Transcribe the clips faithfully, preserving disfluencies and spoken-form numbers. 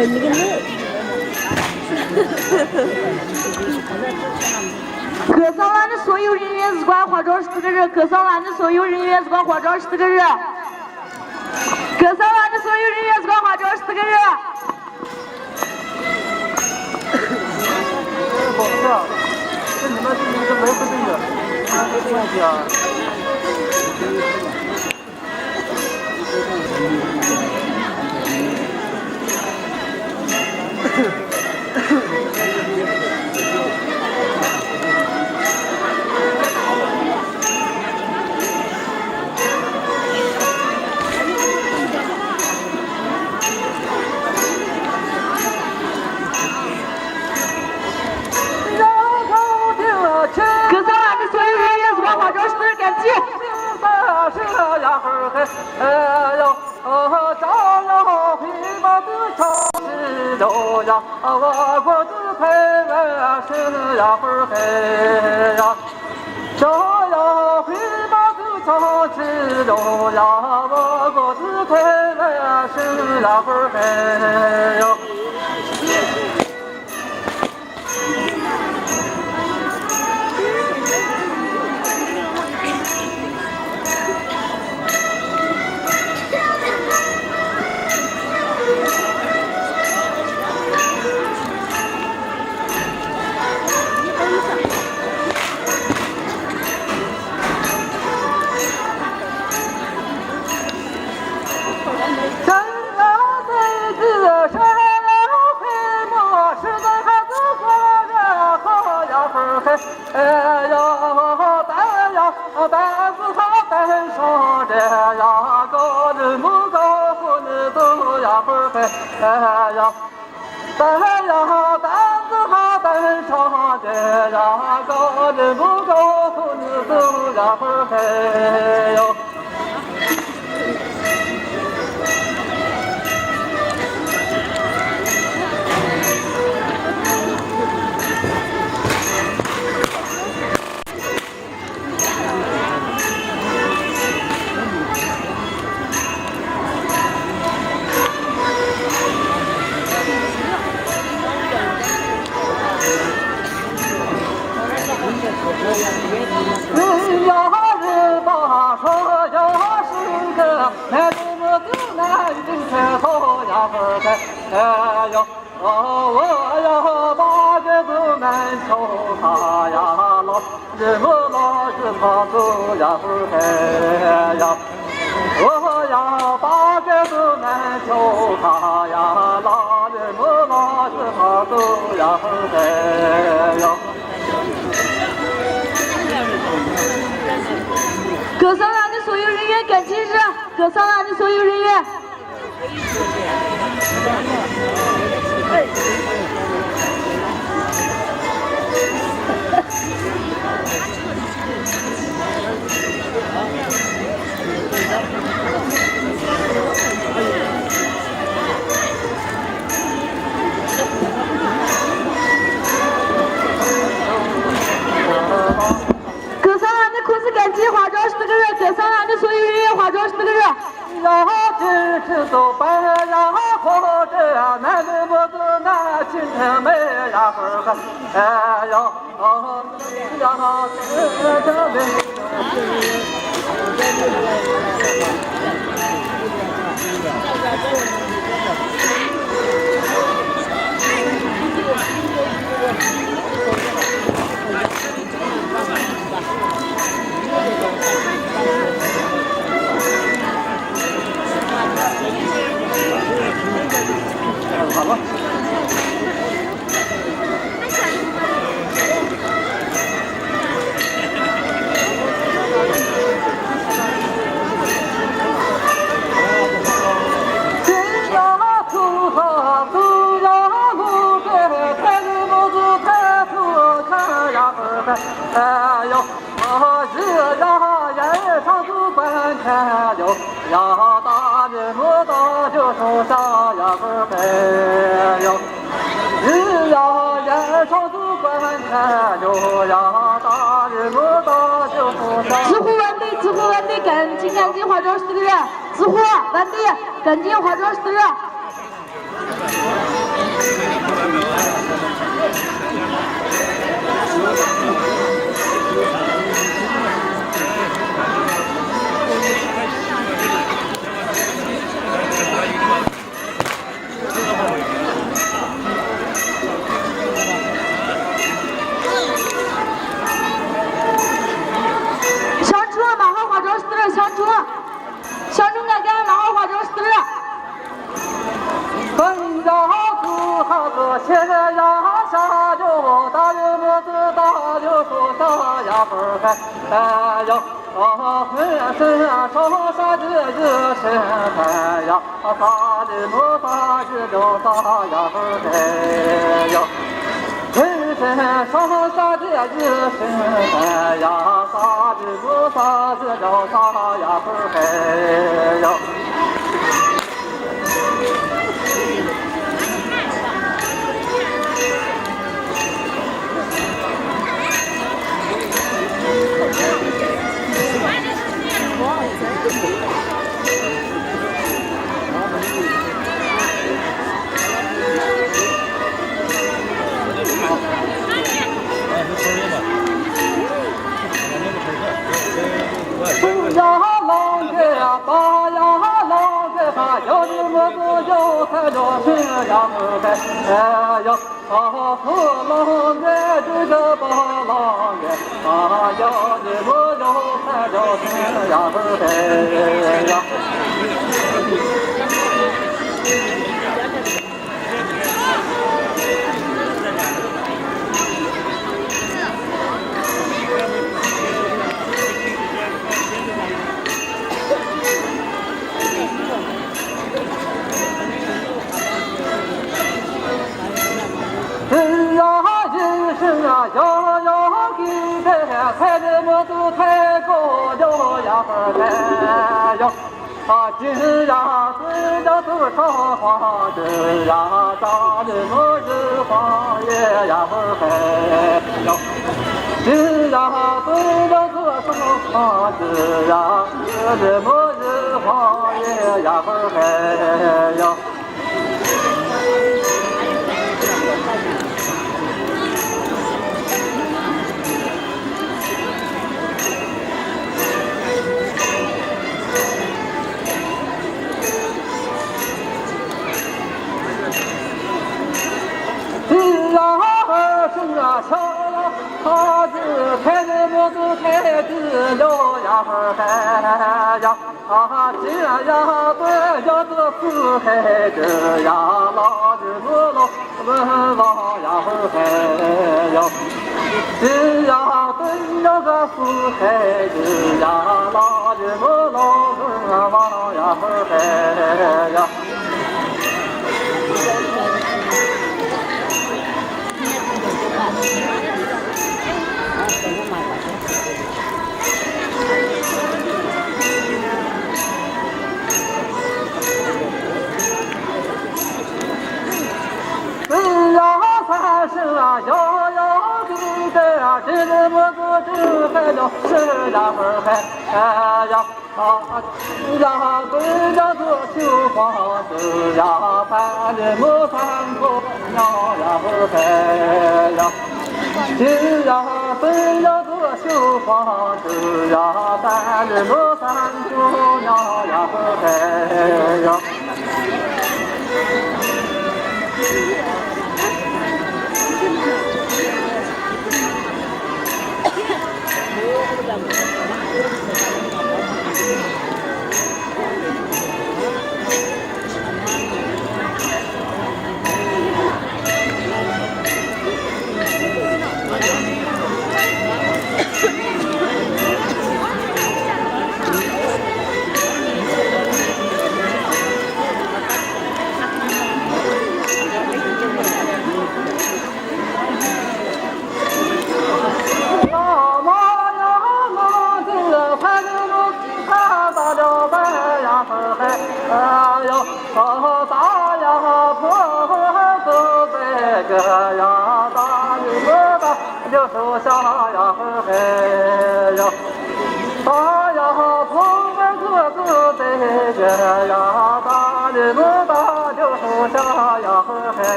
ཁ་སང་ལ་ནི་སོ་ཡུ་རིན་ཡོད་གཟུགས་པ་ཧོ་ཀྲོ་ཤི་ཏི་གི་རི། ཁ་སང་ལ་ནི་སོ་ཡུ་རིན་ཡོད་གཟུགས་པ་ཧོ་ཀྲོ་ཤི་ཏི་གི་རི། ཁ་སང་ལ་ནི་སོ་ཡུ་རིན་ཡོད་གཟུགས་པ་ཧོ་ཀྲོ་ཤི་ཏི་གི་རི། གོས་བཟང་ལ་ནི་སོ་ཡུ་རིན་ཡོད་གན་ཅི་རི། གོས་བཟང་ལ་ནི་སོ་ཡུ་རིན་ཡོད། གོས་བཟང་ལ་ནི་ཁོ་ཚོ་གན་ཅི་ཧོ་ཀྲོ་ཤི་ཏི་གི་རི། གོས་བཟང་ལ་ནི་སོ་ཡུ་རིན་ཡོད་ཧོ་ཀྲོ་ཤི་ཏི་གི་རི། ཙི་ཧུ་བན་དེ། ཙི་ཧུ་བན་དེ་གན་ཅི་གན་ཅི་ཧོ་ཀྲོ་ཤི་ཏི་གི་རི། ཙི་ཧུ་བན་དེ་གན་ཅི་ཧོ་ཀྲོ་ཤི་ཏི་གི་རི། ཤར་ཕྱོགས་མ་ཧཱ་བྷ་དྲ་སྟོད། ཤར་ཕྱོགས། ཤར་ཕྱོགས་ང་རྒྱལ་མ་ཧཱ་བྷ་དྲ་སྟོད།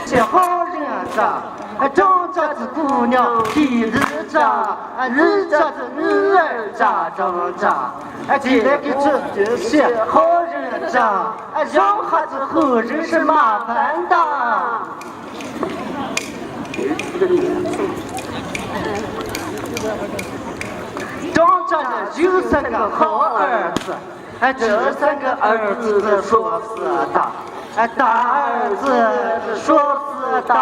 ཞེས་ཧོ་རེ་ཙ། ཀྲང་ཅ་ཙི་སྐུ་མྱ་ཁྱེད་རི་ཙ། རི་ཙ་ཙི་ནུ་ཙ་ཀྲང་ཅ། དེ་ལས་ཀྱི་ཚུལ་ཞེས་ཧོ་རེ་ཙ། གཞུང་ཧ་ཙི་ཧུ་རི་ཧྲི་མ་ཕན་ད། ཀྲང་ཅ་ནི་ཞུ་སེང་གི་ཧོ་ཨར་ཙི། ཨ་ཅི་སང་གི་ཨར་ཙི་ཧྲོ་སི་ད། ཨ་ད་ཨར་ཙི་ཧྲོ་སི་ད།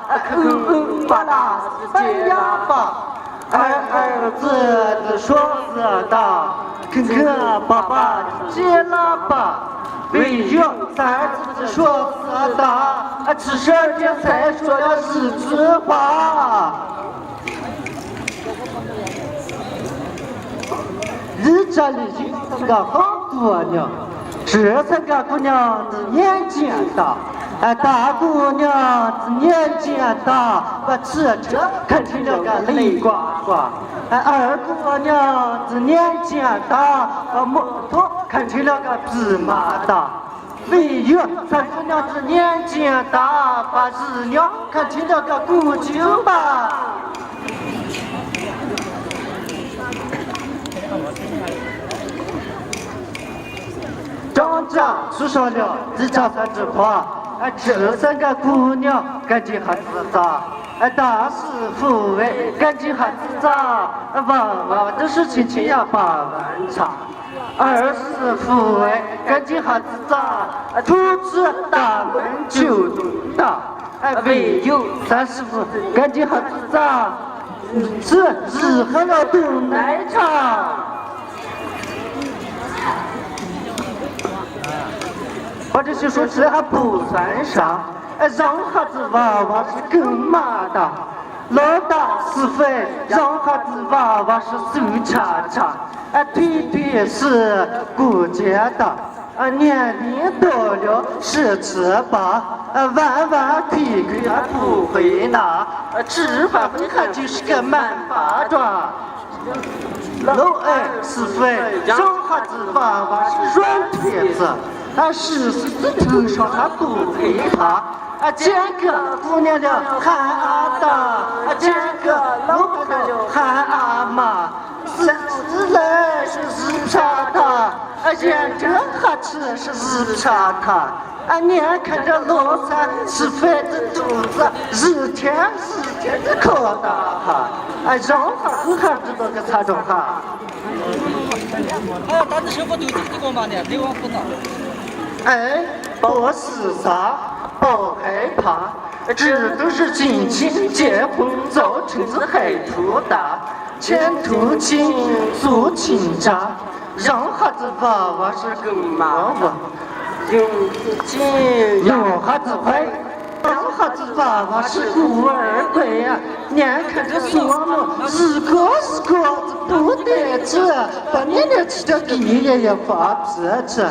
ཨ་ཁུ་ཨུ་པ་ལ་སི་ཅེ་ལ་པ། ཨར་ཨར་ཙི་ཧྲོ་སི་ད། ཁུ་ཁུ་པ་པ་ཅེ་ལ་པ། བི་ཡོ་ས་ཙི་ཧྲོ་སི་ད། ཨ་ཅི་ཤར་ཅེ་སའི་ཤོ་ཡ་ཟི་ཙི་པ། ལི་ཅ་ལི་ཞིག་སང་ག་ཧང་ཏུ་བ་ཉ། ཁྲི་སང་ག་ཀུ་ཉ་ཙི་ཉན་ཅན་ད། ཨ་ད་ཀུ་ཉ་ཙི་ཉན་ཅན་ད། པ་ཚི་ཁྲི་ཁ་ཁྲི་ལ་ག་ལི་ཀ་ཀ། ཨ་ཀུ་ཉ་ཙི་ཉན་ཅན་ད། པ་མོ་ཐོ་ཁ་ཁྲི་ལ་ག་བི་མ་ད། བི་ཡོ་ས་ཀུ་ཉ་ཙི་ཉན་ཅན་ད། པ་ཟི་ཉ་ཁ་ཁྲི་ལ་ག་ཀུ་ཅི་པ། ཀྲང་ཅ་སུ་ཤོ་ལོ་ཙི་ཅ་ས་ཙི་ཕ། ཨ་ཁྲི་སང་ག་ཀུ་ཉ་གན་ཇི་ཧ་ཙི་ཙ། ཨ་ད་སི་ཧྥུ་ཝེ་གན་ཇི་ཧ་ཙི་ཙ། ཨ་བ་བ་ཏི་ཧྲི་ཆི་ཆི་ཡ་པ་ཝན་ཚ། ཨར་སི་ཧྥུ་ཝེ་གན་ཇི་ཧ་ཙི་ཙ། ཨ་ཐུ་ཙི་ད་མན་ཅུ་ད། ཨ་བི་ཡུ་ས་སི་ཧྥུ་གན་ཇི་ཧ་ཙི་ཙ། ཙི་ཟི་ཧ་ལ་དུ་ནའི་ཆ། པ་ཏི་ཤི་ཧྲུ་ཤི་ཧ་བུ་སན་ཤ། ཨ་ཟང་ཧ་ཙི་བ་བ་ཤི་ཀུ་མ་ད། ལོ་ཏ་སི་ཧྥེ་ཟང་ཧ་ཙི་བ་བ་ཤི་སུ་ཆ་ཆ། ཨ་ཐི་ཐི་སི་ཀུ་ཅེ་ད། ཨ་ཉན་ལིན་དོ་ལོ་ཤི་ཚི་པ། ཨ་ཝ་ཝ་ཁི་ཁི་ཨ་ཕུ་ཧུའེ་ན། ཨ་ཅི་ཧ་ཧུའེ་ཧ་ཅི་ཤི་ཀ་མན་པ་ཏྲ། ལོ་ཨེ་སི་ཧྥེ་ཞང་ཧ་ཙི་བ་བ་ཞོན་ཐེ་ཙི། ཨ་ཤི་སི་ཙི་ཐུ་ཤོ་ཧ་པུ་ཧེ་ཧ། ཨ་ཅན་གི་ཀུ་ཉ་ལ་ཧ་ཨ་ཏ། ཨ་ཅན་གི་ལོ་ཀ་ལ་ཧ་ཨ་མ། སི་ཙི་ལ་ཤི་ཟི་ཆ་ཐ། ཨ་ཅན་གི་ཧ་ཅི་ཤི་ཟི་ཆ་ཐ། ཨ་ཉན་ཁ་འདྲ་ལོ་ས་སི་ཧྥེ་ཏི་ཏུ་ཙ་ཟི་ཐེ་ཟི་ཐེ་ཏི་ཁོ་ད་ཧ། ཨ་ཞང་ཧ་ཧུ་ཧ་ཏི་ཏོ་གི་ཚ་ཏོ་ཧ། ཨ་ད་ནི་ཤོག་པ་དུས་ཚིགས་ཀྱི་གོང་མ་ནས་དེ་བང་ཁོ་ན། 哎，不是啥，不害怕，只都是近亲结婚，早晨是害怕的，前途近，路情长，养孩子娃娃是个妈妈，用心，养孩子快，养孩子娃娃是孤儿鬼呀，眼看着说嘛，一个一个不得志，把你的这个皮也要发皮去。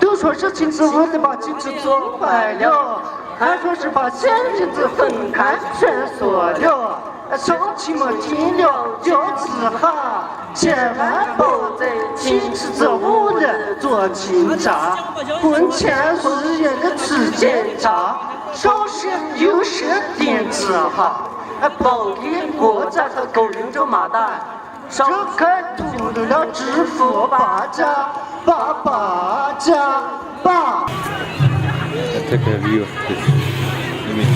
都说是亲子，我得把亲子做坏了，还说是把亲子分开全说了。相亲嘛，听了就知哈，千万不在亲子这屋里做情长，婚前是一个时间长，说是有时间知哈，不给我这个狗领着马蛋。 张开肚子的支付八加八八加八。 Take a view of this image.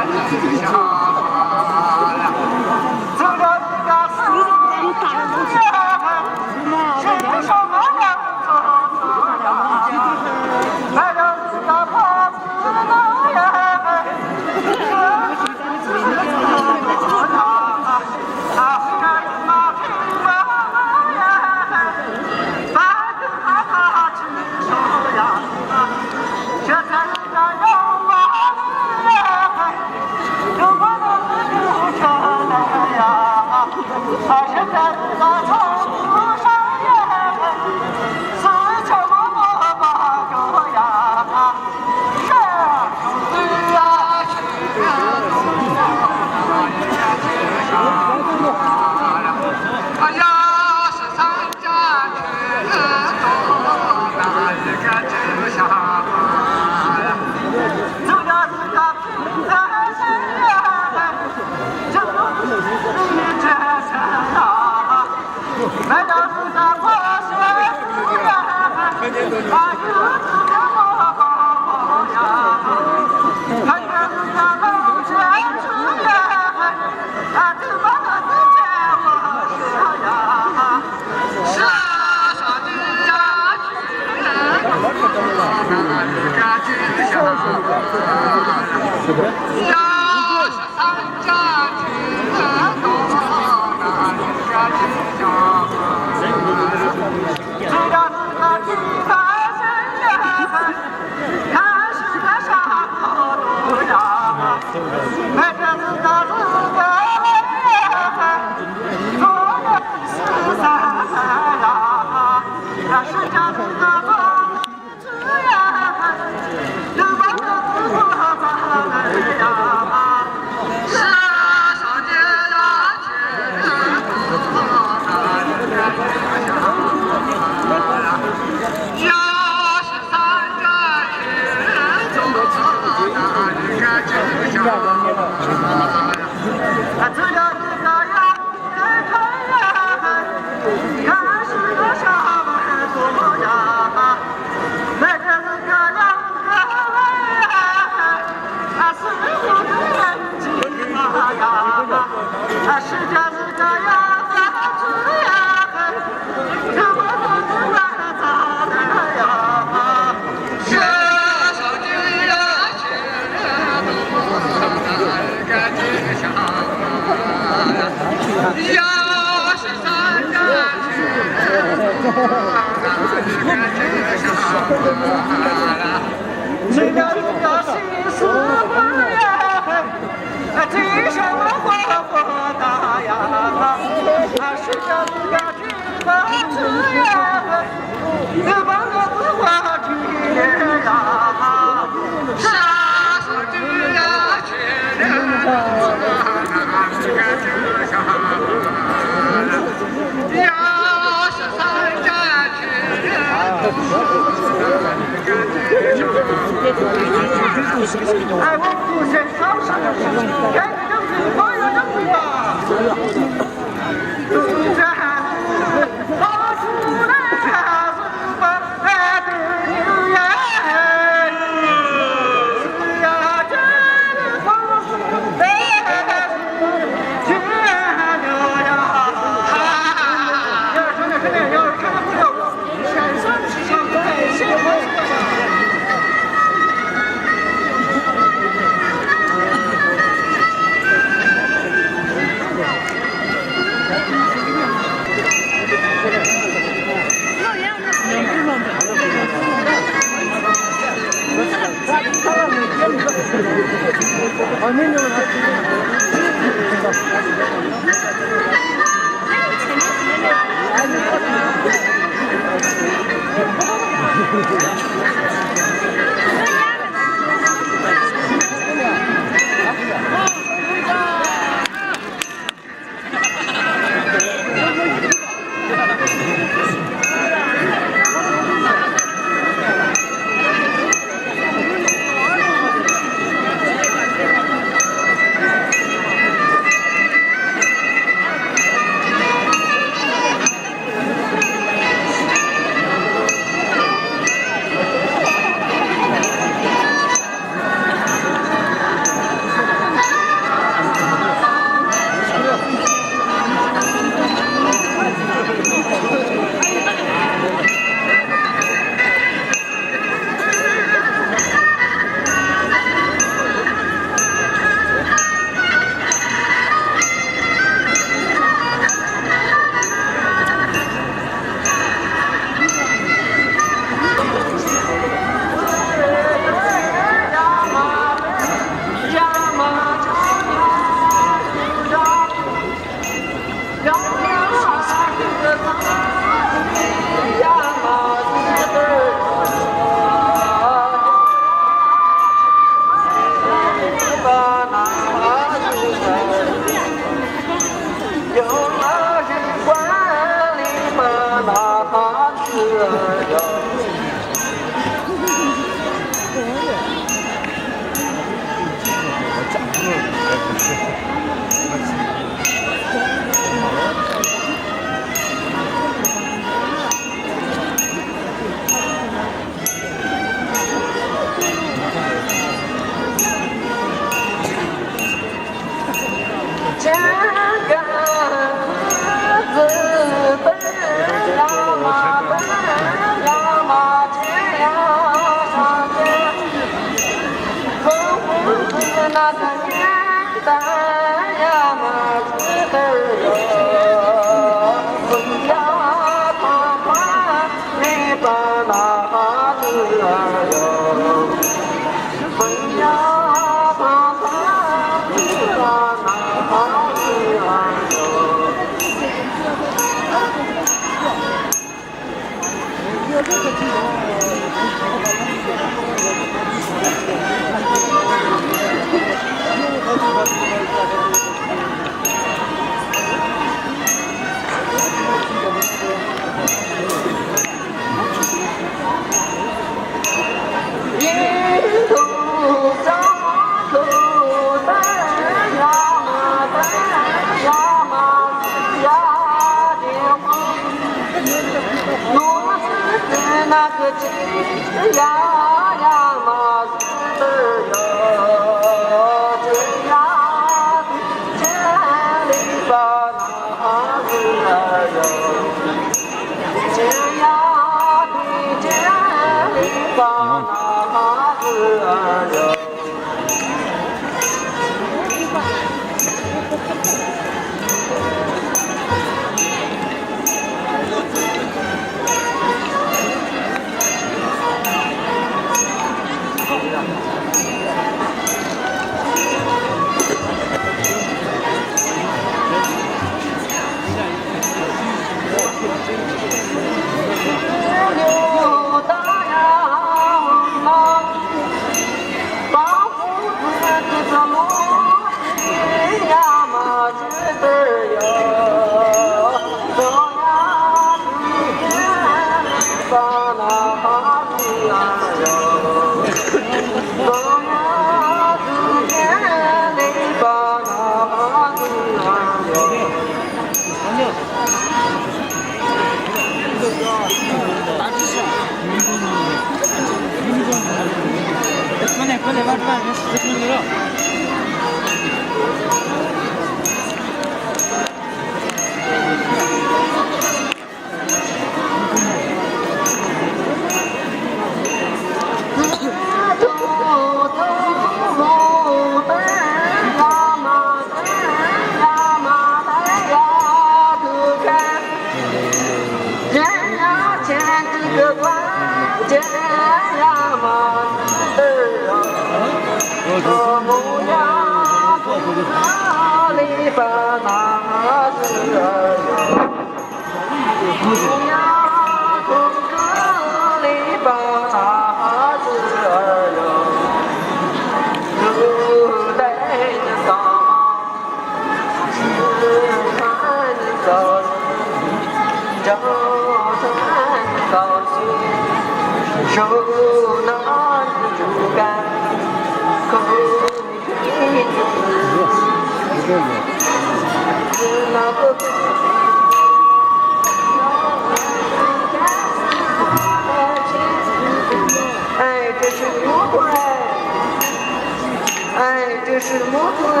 哎，这是木头哎，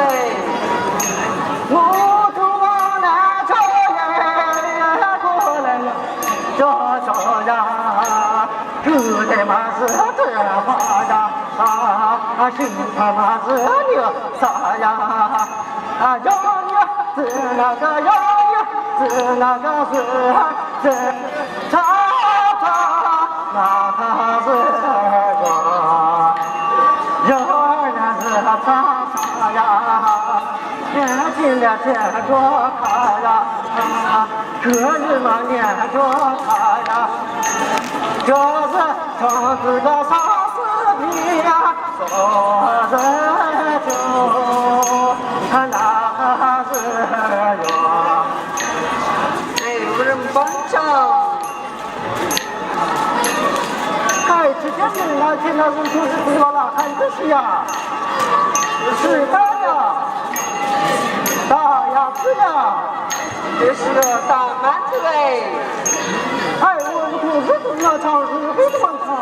木头啊，那这也过来了，这这呀，这他妈是这花呀，啊，是他妈是牛啥呀？啊，有牛是那个有牛是那个是这。 叉叉，那个是我，永远是叉叉呀，年轻的这个他呀，可以吗？年个他呀，就是从这个莎士比亚说的就那个是我。哎，有人帮唱。 哎，这些人啊，听到人就是对我那喊的是呀，是的呀，大鸭子呀，这是个大馒头哎。哎，我们同事都要唱，是非怎么唱啊？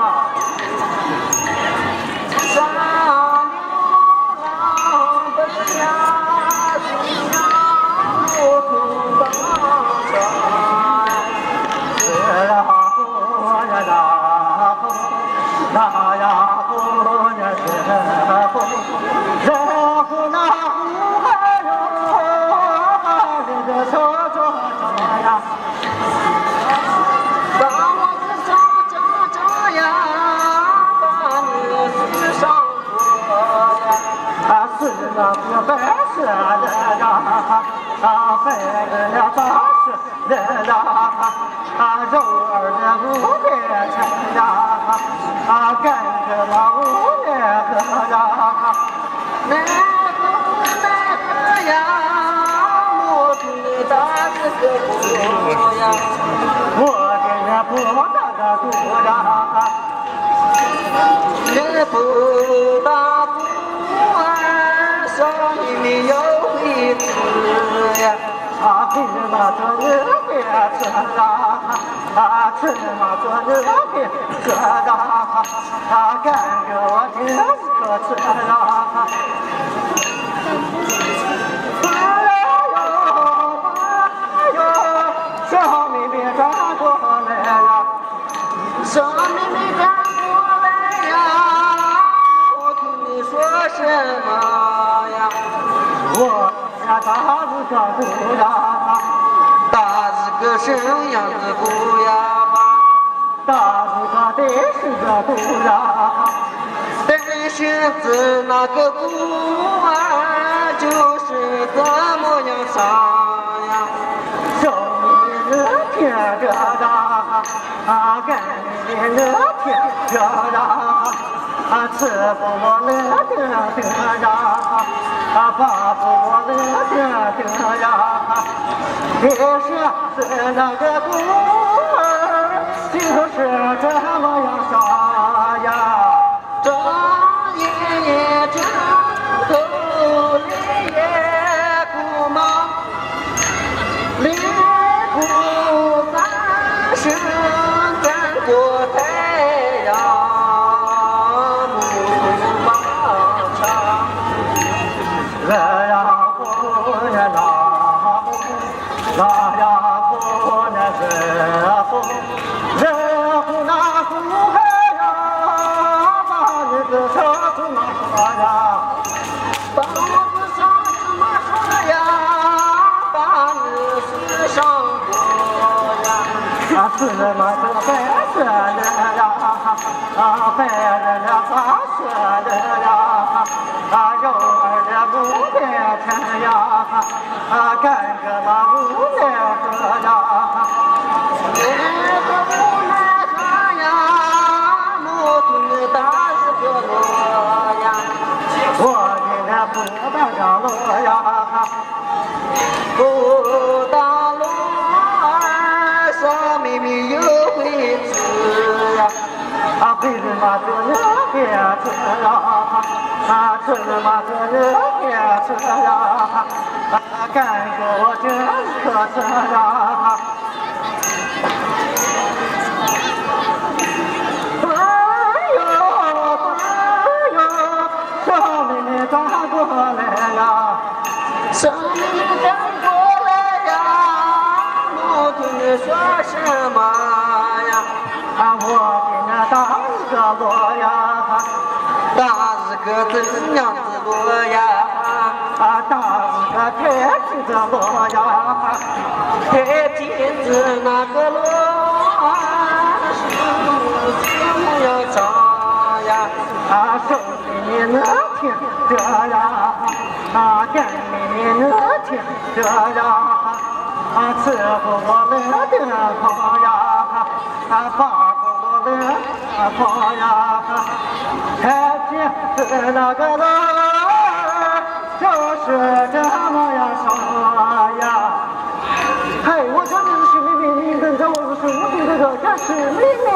嗨，我叫你是水妹妹，你等着我是水母同志的，叫水妹妹。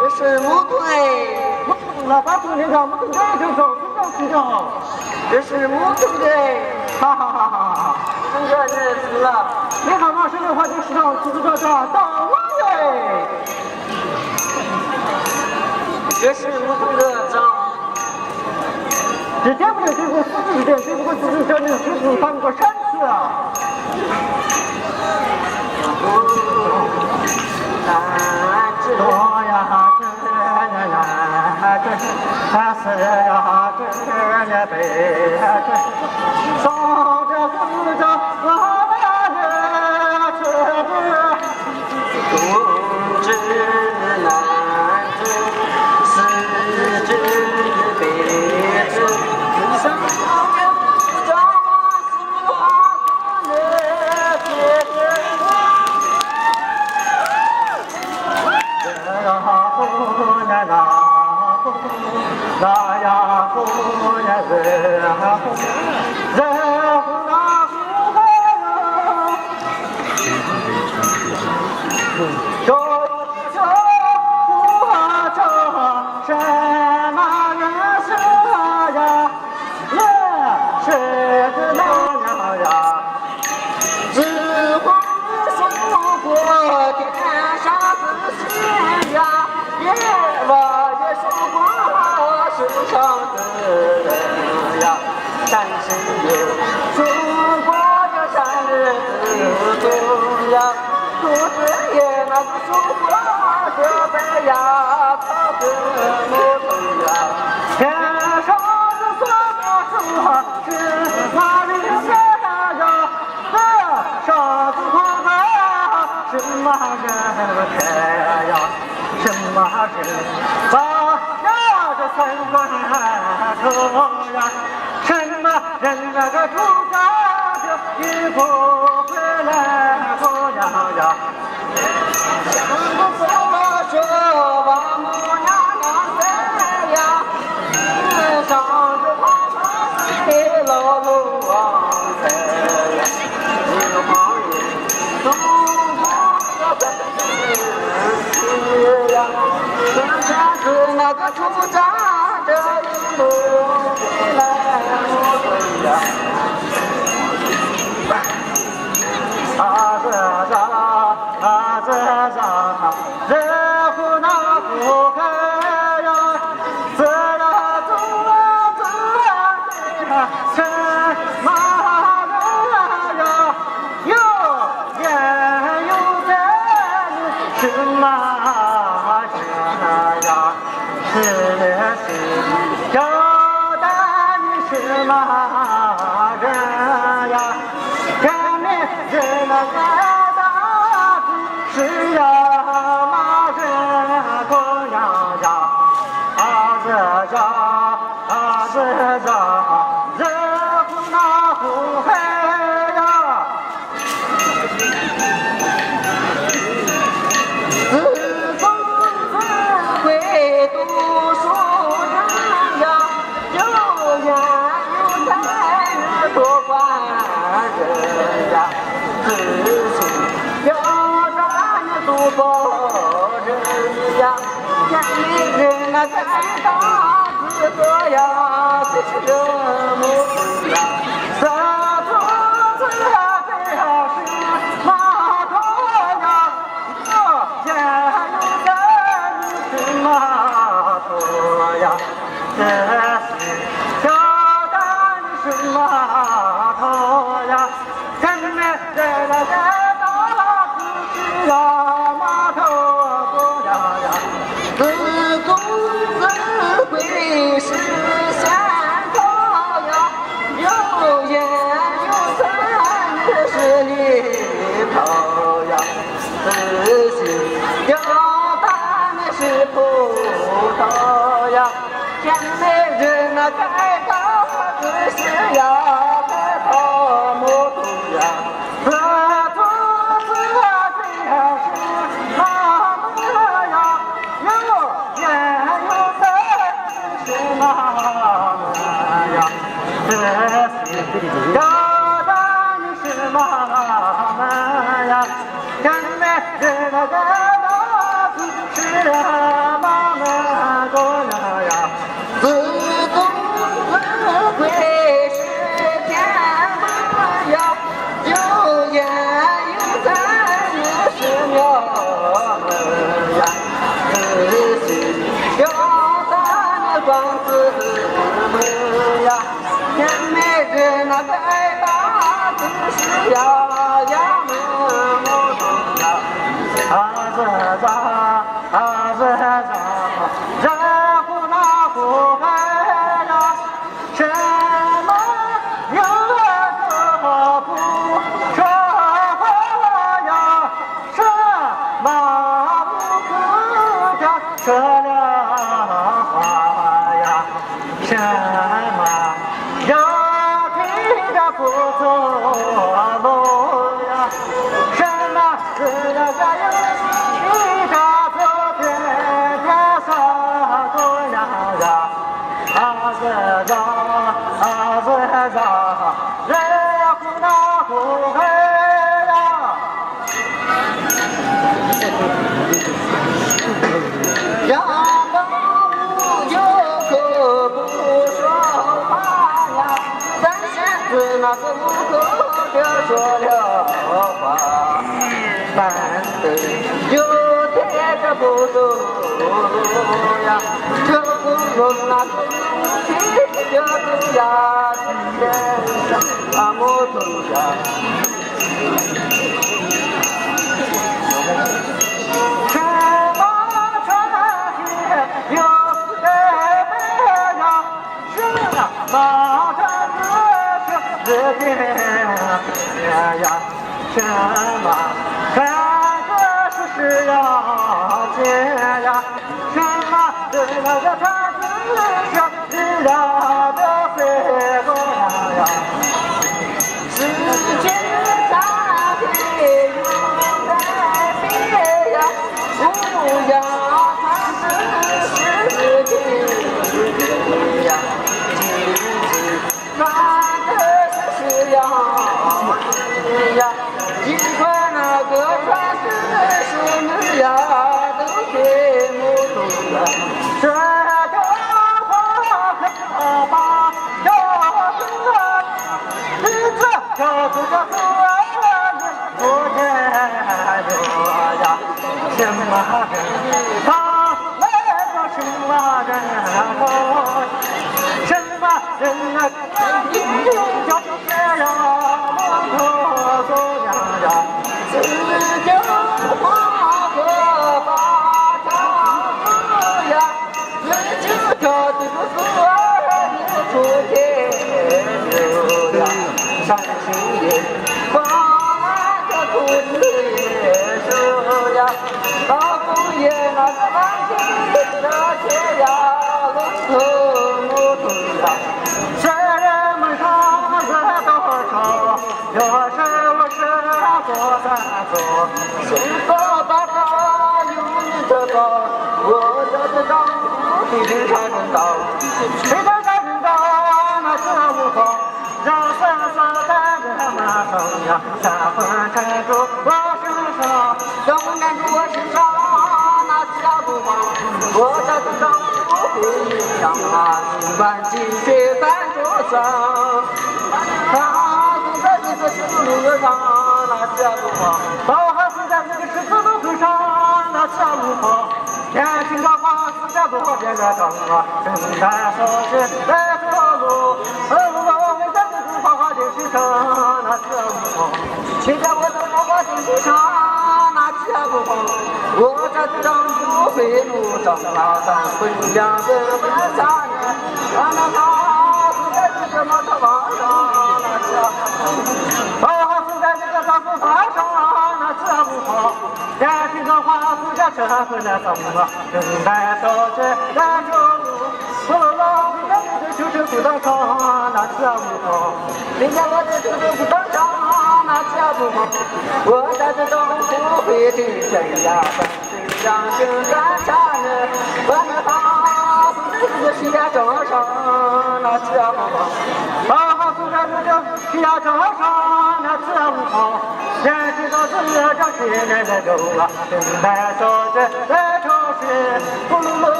这水母同哎。我从老爸童年长不同家就走出这去的。这水母同志哎。哈哈哈哈哈。同志，你来迟了。你好好说的话，就知道知道知道到了哎。这水母同志长。 指点不对，对不过四字指点，对不过四字指点，你是不是翻过山去啊？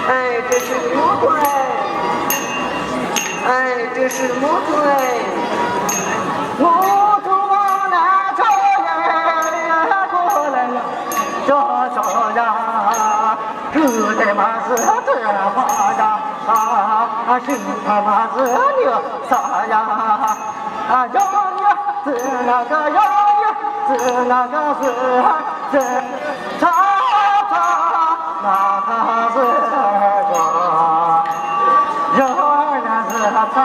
哎，这是木头哎，哎，这是木头哎。木头啊，来着呀，过来呀，这这呀。 狗的嘛是这花呀，啊，是他妈是牛啥呀？啊，要牛是那个，要牛是那个是，是叉叉那个是呀，要牛是叉叉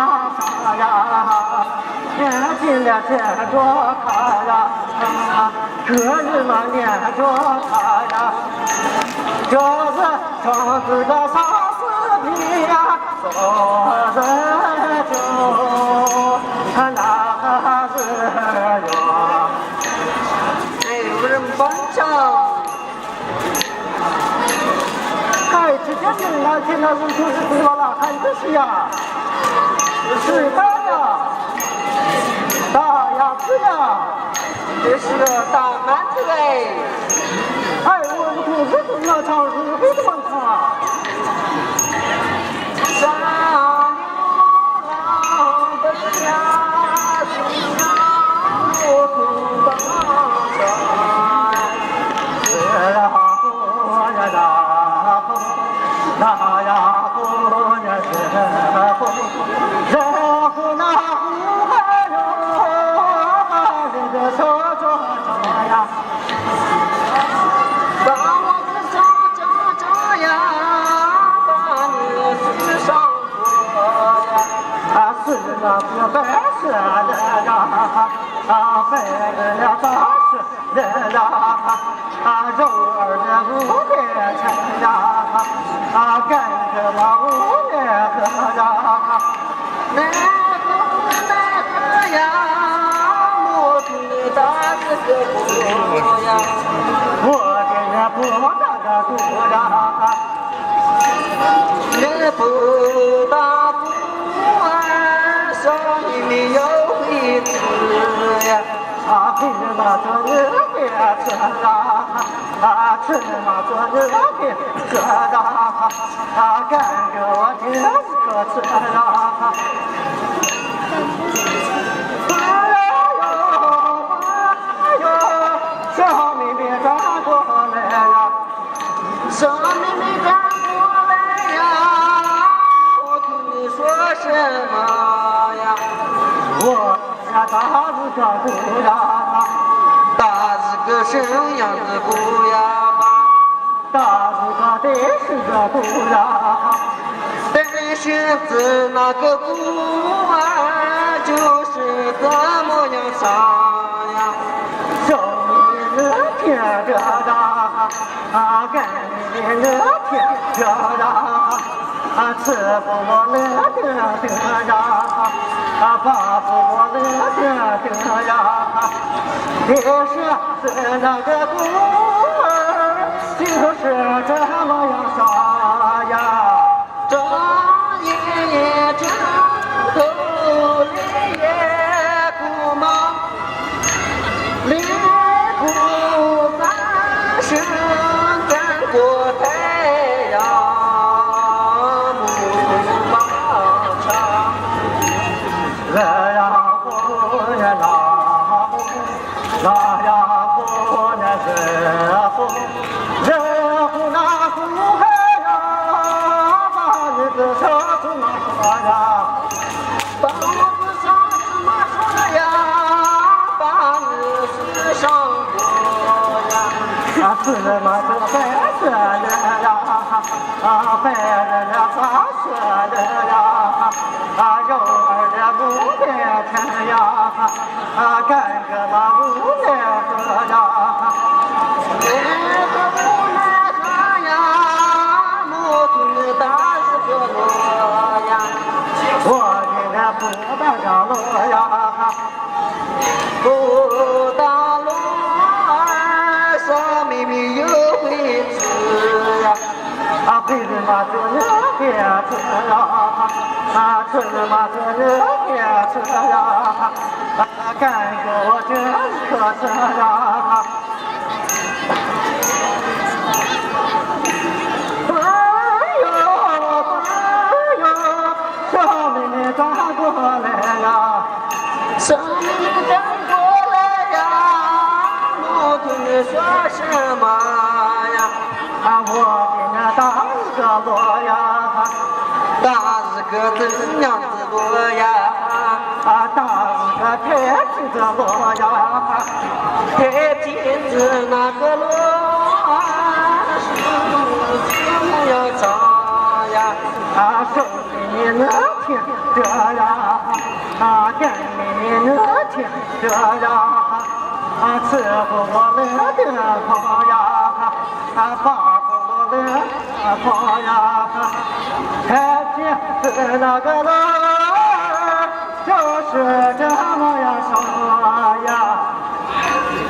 呀，年轻的这个他呀。 可是嘛，念着他呀，就是从这个莎士比亚坐着就那是哟。哎，有人帮腔。哎，这些人啊，听到人就是对我那喊的是呀，是的呀，大呀子呀。 这是个大男子哎。哎，我们同志怎么唱，是非怎么唱啊？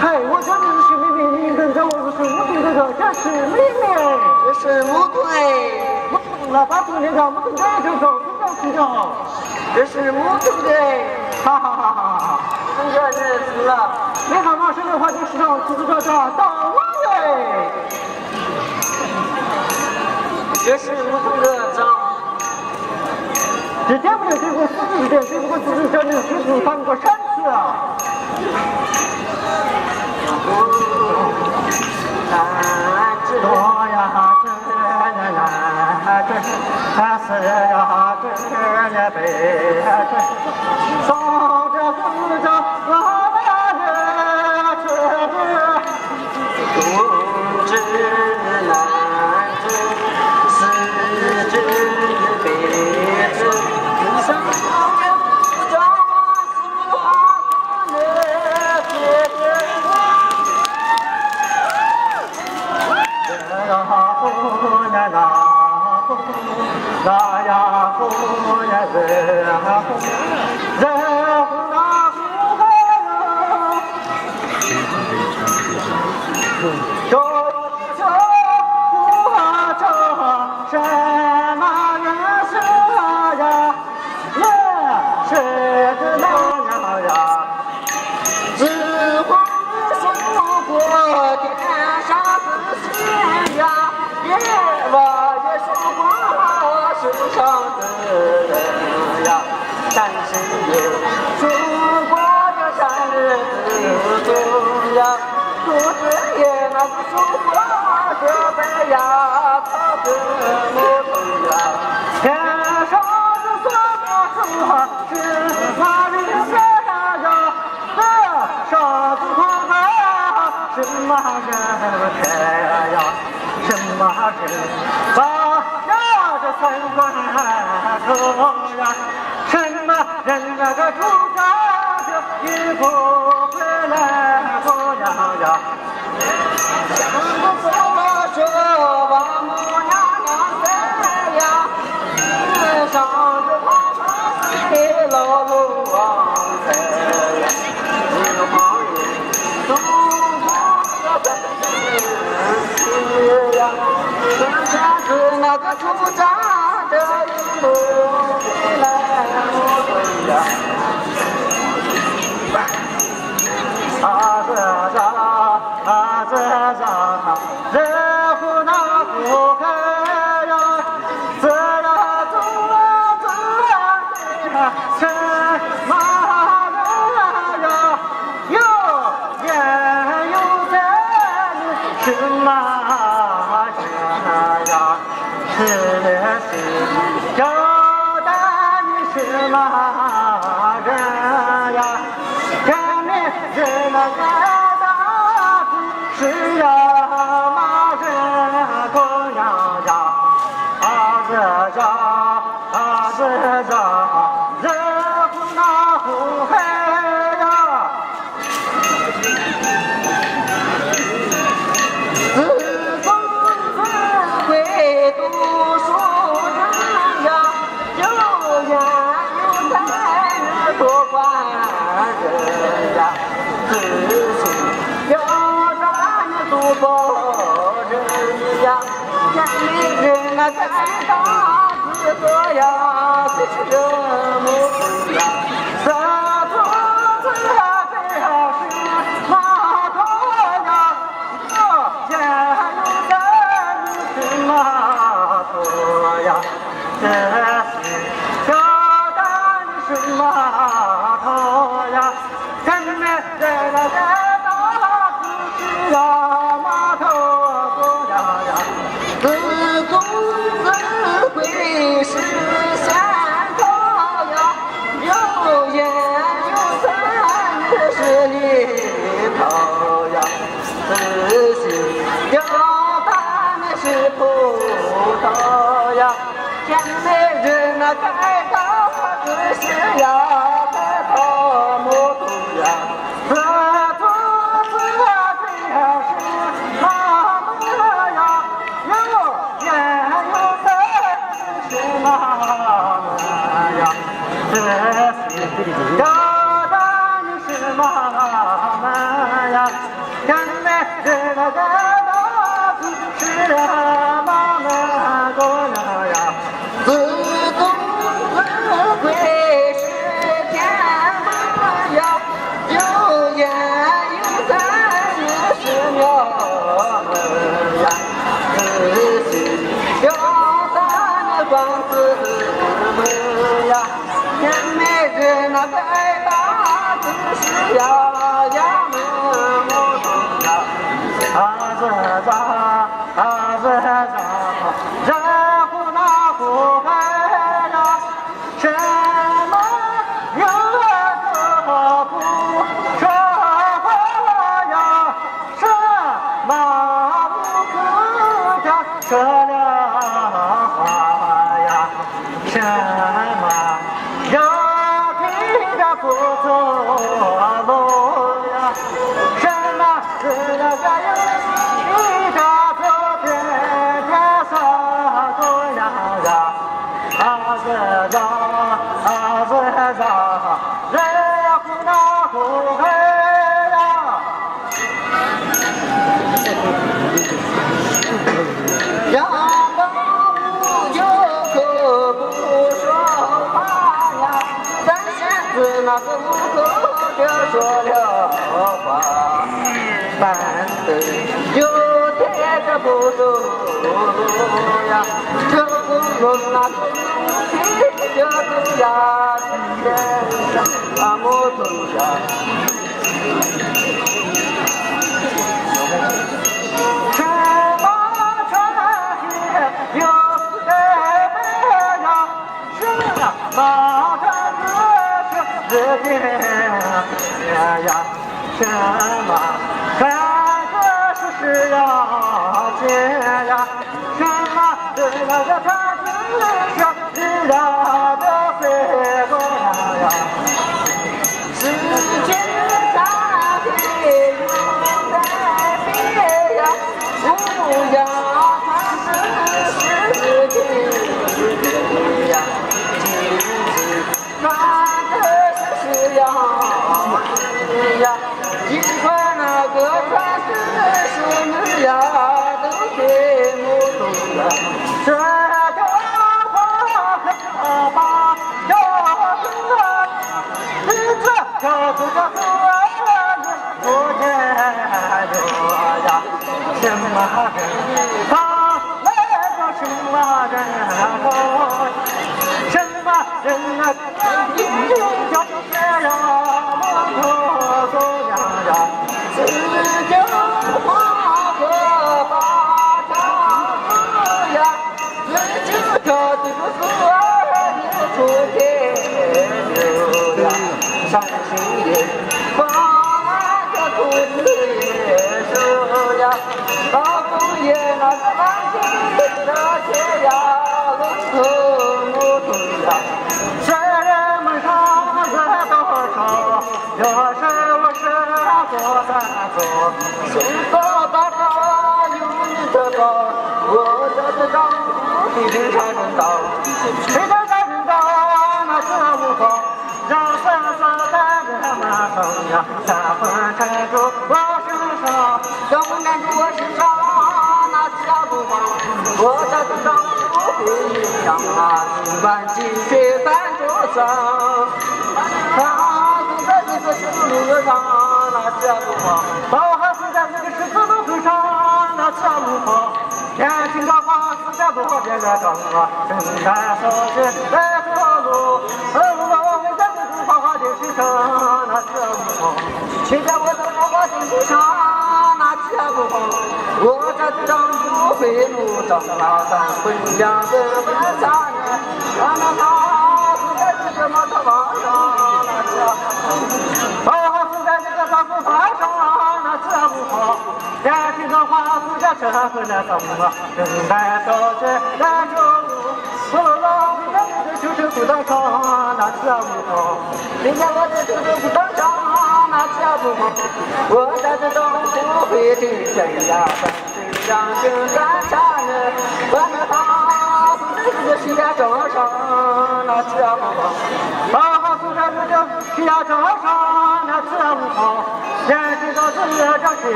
嗨，我叫你是水妹妹，你等着我是水母同志的，叫水妹妹。这水母同哎。我懂了，把同学讲，我等着就走，不要睡觉。这水母同志哎。哈哈哈哈哈。同学认识了。你好陌生的话，就是让出租车上到我哎。这水母同志长。 指尖不能飞过四十度，飞不过四十度，那就是翻过山去了。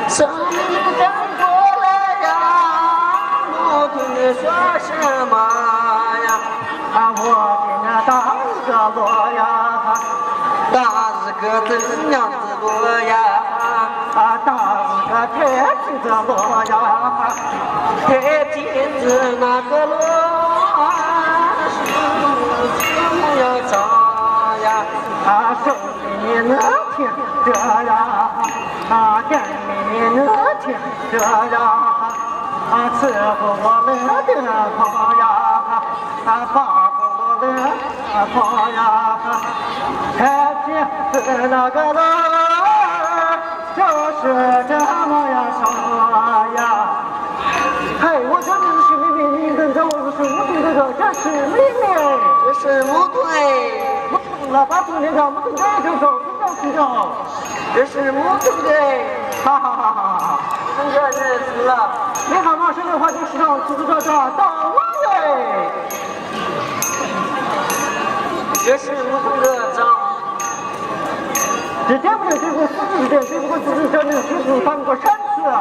什么呀？我对你说什么呀？啊，我给你打一个锣呀。打一个怎样的锣呀？啊，打一个太平的锣呀。太平的那个锣啊，是怎么样唱呀？啊，送给你那听着呀。啊，给你那听着呀。啊，吃不过来的好呀。 啊，八个人啊，跑呀，开始那个人就是这么样说呀。嘿，我说你是水妹妹，你等着我是水母队的，这是妹妹。这是水母队。我懂了，把土里让我们跟着走，跟着走。 这是木头的，哈哈哈哈哈！真正认识了。你好吗？说的话就是让出租车上到了嘞。这是木头的章。这点不对，这个四字点，这个四字叫你叔叔当过山。 是啊。